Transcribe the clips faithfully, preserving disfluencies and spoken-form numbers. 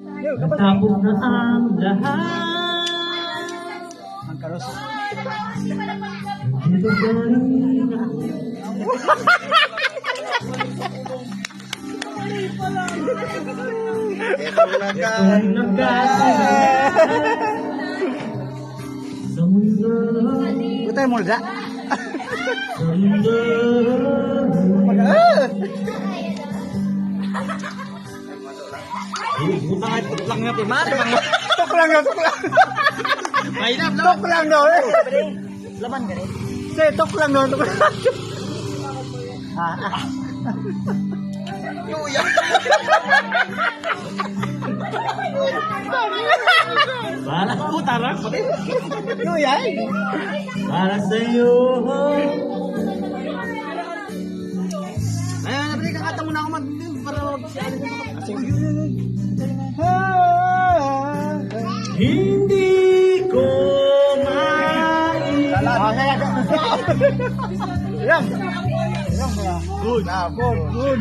Tapos na ang lahat. Magkaros. Dito pa rin ako. Ito na ka. Ito na ka. Sa mundo. Putay, mulda. Sa mundo. Mag- ah! Puta ka, tok lang natin, man. Tok lang daw, tok lang. Mahirap, no? Tok lang daw, eh. Laman ka rin. Sir, tok lang daw, tok lang. Ah, ah. Luya. Bahala po, tara. Luya, eh. Para sa'yo. Ayan, pre, kakanta muna ako mag-, para mag-, Hindi ko mai- Yan. Yan, bro. Good. Ah, good, good.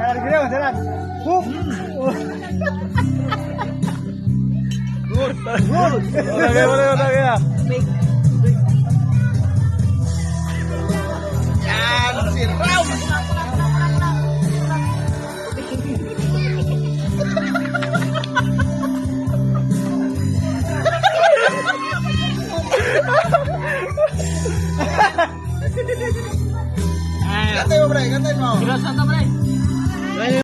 Yan, yan, yan. Hook. Good. Good. Lagay mo na yun, lagay ah. Yan, si Raul. Kantay mo, pre, kantay mo. Sino, saan to, pre?